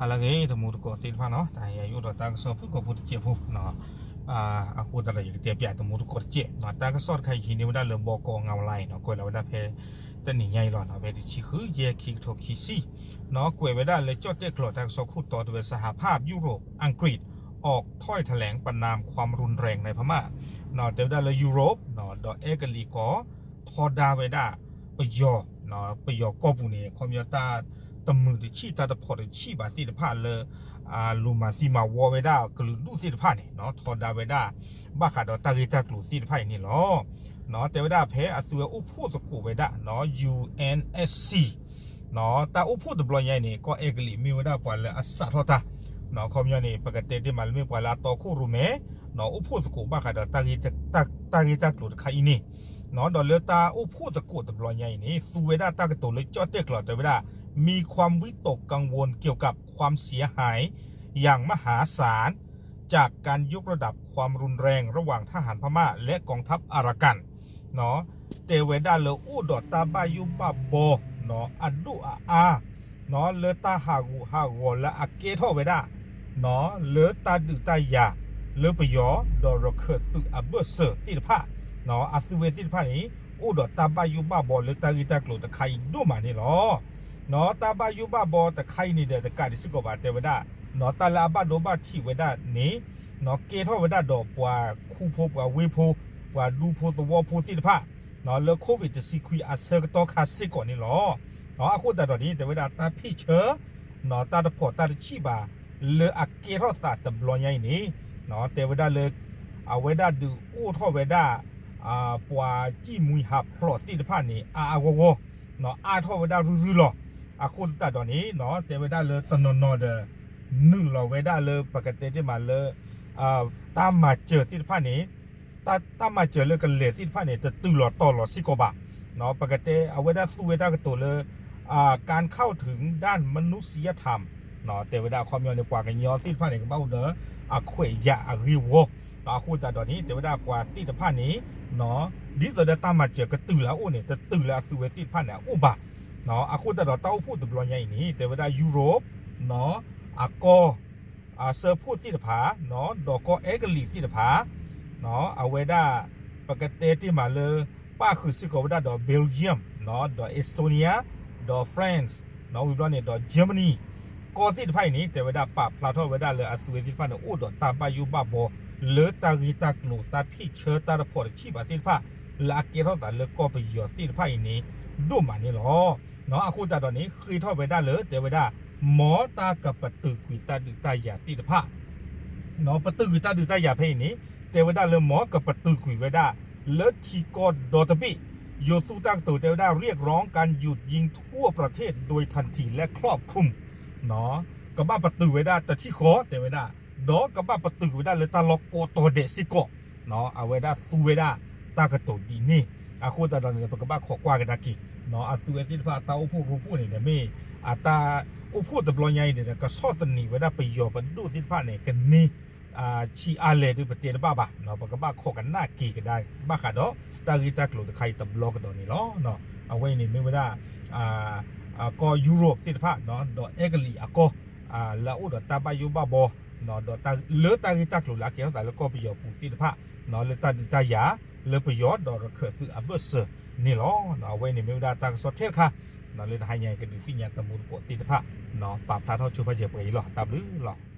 ဟါလၢအဂ့ၤ တမူတကိးသ့ၣ်တဖၣ်နီၤ, တဟါယအိၣ်ဒီးတၢ်ကစီၣ်ဖုၣ်ကိာ်ဖိတစဲးဖိ, အဃိသတးဒီးယကတဲပၠးတမူတကိးတစဲး, တၢ်ကစီၣ်တခါအံၤဟံးန့ၢ်ဝဲဒၣ်လၢ ဘီကီ online နီၤ, ကွဲးလီၤဝဲဒၣ်ဖဲ တနံၤညါအံၤလီၤ, ဖဲတဆံဃု ယဲၢ် ခံကထိခံဆံ, နီၤ ကွဲးဝဲဒၣ်လၢကၠီၣ်တဲၣ်ကျိာ်တၢ်ကစီၣ်ခိၣ်တီ တဲဝဲ สหภาพยุโรป อังกฤษ ออกถ้อยแถลงประณามความรุนแรงในพม่า, နီၤ တဲဝဲဒၣ်လၢ ယူရိၣ် နီၤ ဒီးအဲကလံးကီၢ် ထီဒါဝဲဒၣ် ပယီၤ ပယီၤကီၢ်ပူၤန့ၣ် ခီပညီတၢ်တမုာ်တဆံၣ် တၢ်တဖီၣ်တဆံၣ်ဘၣ်သ့ၣ်တဖၣ်လၢ လူၤမၤသံမၤဝီဝဲဒၣ်ကလုာ်ဒူၣ်သ့ၣ်တဖၣ်န့ၣ် ထီဒါဝဲဒၣ် ဘၣ်ဃးဒီးတၢ်ဂ့ၢ်တၢ်ကျိၤသ့ၣ်တဖၣ်အံၤန့ၣ်လီၤ. တဲဝဲဒၣ်ဖဲအသုဝဲအိၣ်ဖှိၣ်သကိးဝဲဒၣ် ယူၣ်အဲၣ်အ့ၣ်စံၣ် တၢ်အိၣ်ဖှိၣ်တဘျီညါအံၤန့ၣ် ကီၢ်အဲကလံးမ့ၢ်ဝဲဒၣ်ပှၤလၢအစးထီၣ်တၢ်, ခီပညီန့ၣ် ပကတဲတ့ၢ်မးလၢမ့ၢ်ပှၤလၢအတီခိၣ်ရိၣ်မဲ အိၣ်ဖှိၣ်သကိးဘၣ်ဃးဒီး တၢ်ဂ့ၢ်တၢ်ကျိၤတခါအံၤန့ၣ်, ဒီးလၢတၢ်အိၣ်ဖှိၣ်သကိးတဘျီညါအံၤန့ၣ် သူဝဲဒၣ်တၢ်ကတိၤလၢကၠီၣ်တဲၣ်ကျိာ်တဲဝဲဒၣ် มีความวิตกกังวลเกี่ยวกับความเสียหายอย่างมหาศาลจากการยกระดับความรุนแรงระหว่างทหารพม่าและกองทัพอารากัน တဲဝဲဒၣ်လၢအိၣ်ဒီးတၢ်ဘၣ်ယိၣ်ဘၣ်ဘီ အဒိၣ်အအါ လၢတၢ်ဟးဂူာ်ဟးဂီၤလၢအကဲထီၣ်ဝဲဒၣ် လၢတၢ်ဒုးတၢ်ယၤ လၢပယီၤ ဒီးရခၢၣ်သုးအဘၢၣ်စၢၤသ့ၣ်တဖၣ်, အသုဝဲသ့ၣ်တဖၣ်န့ၣ် အိၣ်ဒီးတၢ်ဘၣ်ယိၣ်ဘၣ်ဘီလၢတၢ်ဂ့ၢ်တၢ်ကျိၤတခါအံၤဒိၣ်မးန့ၣ်လီၤ. တၢ်ဘၣ်ယိၣ်ဘၣ်ဘီတခါအံၤန့ၣ်ဒီး တကးဒံးစ့ၢ်ကီးဘၣ် တဲဝဲဒၣ် တၢ်လၢအဘၣ်ဒိဘၣ်ထံးဝဲဒၣ်န့ၣ် ကဲထီၣ်ဝဲဒၣ်ဒီးပှၤခူဖိပှၤဝ့ၢ်ဖိ ပှၤဒူဖိသဝီဖိသ့ၣ်တဖၣ် လၢ COVID တဆံခွံအဆၢကတီၢ်ခါစ့ၢ်ကီးန့ၣ်လီၤ. အဃိသတးဒီးန့ၣ် တဲဝဲဒၣ်တၢ်ဖ့ၣ်ဆၢ တၢ်တဖီၣ်တၢ်တဆံၣ်ဘၣ် လၢအကဲထီၣ်သးတဘျီညါအံၤန့ၣ် တဲဝဲဒၣ်လၢ အဝဲဒၣ်ဒုးအိၣ်ထီၣ်ဝဲဒၣ် ပှၤစံၣ်မှံဟးဖျိးသ့ၣ်တဖၣ်န့ၣ် အါအါဂီၢ်ဂီၢ် အါထီၣ်ဝဲဒၣ်ရုၢ်ရုၢ်လီၤ. အဃိသတးဒီးန့ၣ် တဲဝဲဒၣ်လၢတနီၤနီၤဒီး နုာ်လီၤဝဲဒၣ်လၢပကတဲတ့ၢ်မးလၢ တၢ်မၤစၢၤသ့ၣ်တဖၣ်န့ၣ် တၢ်မၤစၢၤလၢကလဲၤသ့ၣ်တဖၣ်န့ၣ် တတုၤလီၤတီၤလီၤစ့ၢ်ကီးဘၣ်. ပကတဲအဝဲဒၣ်သူဝဲတၢ်ကတိၤလၢ การเข้าถึงด้านมนุษยธรรม တဲဝဲဒၣ်အခီပညီန့ၣ် ပှၤကညီသ့ၣ်တဖၣ်န့ၣ် ကဘၣ်အိၣ်ဒီးအခွဲးယာ်အဂ့ၢ်ဝီ, အဃိသတးဒီးန့ၣ် တဲဝဲဒၣ်ပှၤသ့ၣ်တဖၣ်န့ၣ် ဒ်သိးဒီးတၢ်မၤစၢၤကတုၤလၢအအိၣ်န့ၣ် တတုၤလၢအသုဝဲသ့ၣ်တဖၣ်န့ၣ်အအိၣ်ဘၣ်. အဃိသတးဒီးတၢ်အိၣ်ဖှိၣ်တဘျီညါအံၤန့ၣ် တဲဝဲဒၣ် ယူရိၣ် အကီၢ် အစၢဖှိၣ်သ့ၣ်တဖၣ် ဒီးကီၢ်အဲကလံးသ့ၣ်တဖၣ် အဝဲဒၣ် ပကတဲတ့ၢ်မးလၢ ပၣ်ဃုာ်စ့ၢ်ကီးဝဲဒၣ်ဒီး Belgium ဒီး Estonia ဒီး France ဝံၤဘျီန့ၣ်ဒီး Germany ကီၢ်သ့ၣ်တဖၣ်အံၤန့ၣ် တဲဝဲဒၣ်ပာ်ဖျါထီၣ်ဝဲဒၣ်လၢအသုဝဲသ့ၣ်တဖၣ်န့ၣ် အိၣ်ဒီးတၢ်ဘၣ်ယိၣ်ဘၣ်ဘီ လၢတၢ်ဂ့ၢ်တၢ်ကျိၤတၢ်ဖ့ၣ်ဆၢတၢ်တဖီၣ်တဆံၣ်ဘၣ်သ့ၣ်တဖၣ် လၢအကဲထီၣ်သးလၢကီၢ်ပယီၤသ့ၣ်တဖၣ်အံၤန့ၣ် ဒိၣ်မးန့ၣ်လီၤ. အဃိသတးဒီးန့ၣ် ဃ့ထီၣ်ဝဲဒၣ်လၢ တဲဝဲဒၣ် မ်တၢ်ကပတုာ်ကွံာ်တၢ်ဒုးတၢ်ယၤသ့ၣ်တဖၣ် ပတုာ်ကွံာ်တၢ်ဒုးတၢ်ယၤဖဲအံၤန့ၣ် တဲဝဲဒၣ်လၢမ်ကပတုာ်ကွံာ်ဝဲဒၣ် လၢထံကီၢ်ဒီတဘ့ၣ် ယိၤသူတၢ်ကတိၤ တဲဝဲဒၣ် เรียกร้องการหยุดยิงทั่วประเทศโดยทันทีและครอบคลุม ကဘၣ်ပတုာ်ဝဲဒၣ်တထံၣ်ဃီ တဲဝဲဒၣ် ဒီးကဘၣ်ပတုာ်ကွံာ်ဝဲဒၣ်လၢတၢ်လီၢ်ကိးတီၤဒဲးစ့ၢ်ကီး အဝဲဒၣ်သူဝဲဒၣ်တၢ်ကတိၤဒ်န့ၣ် အဃိသတးဒီးန့ၣ် ပကဘၣ်ခိးကွၢ်ကဒါက့ၤ အသုဝဲသ့ၣ်တဖၣ်အတၢ်အိၣ်ဖှိၣ်ရိဖှိၣ်န့ၣ်ဒီး မ့ၢ်အတၢ်အိၣ်ဖှိၣ်တဘျီညါအံၤန့ၣ်ဒီး ကဆီၣ်သနံးဝဲဒၣ်ပယီၤပဒိၣ်သ့ၣ်တဖၣ်န့ၣ် ကန့ၢ် ဆံးအါလဲၣ်ဒီးပတဲတဘၣ်ဘၣ် ပကဘၣ်ခိးကနၣ်က့ၤကဒါဘၣ်ဃးဒီး တၢ်ဂ့ၢ်တၢ်ကျိၤတခါအံၤတဘျီကဒီးန့ၣ်လီၤ. အဝဲအံၤန့ၣ်မ့ၢ်ဝဲဒၣ် ကီၢ်ယူရိၣ်သ့ၣ်တဖၣ် ဒီးအဲကလံးအကီၢ် လၢအအိၣ်ဒီးတၢ်ဘၣ်ယိၣ်ဘၣ်ဘီ ဒီးလၢတၢ်ဂ့ၢ်တၢ်ကျိၤလၢအကဲထီၣ်သးလၢကီၢ်ပယီၤပူၤသ့ၣ်တဖၣ် လၢတၢ်ဒုးတၢ်ယၤ လၢပယီၤဒီးရခၢၣ်သုးအဘၢၣ်စၢၤန့ၣ်လီၤ. အဝဲအံၤန့ၣ်မ့ၢ်ဝဲဒၣ်တၢ်ကစီၣ်ထဲတခါ လၢတဟါညါအံၤကဒုးသ့ၣ်ညါတမူတကိးသ့ၣ်တဖၣ် ပာ်ဖျါထီၣ်ဆိဖဲယဲၢ်ပှဲၤအံၤလီၤ. တၢ်ဘျုးလီၤ.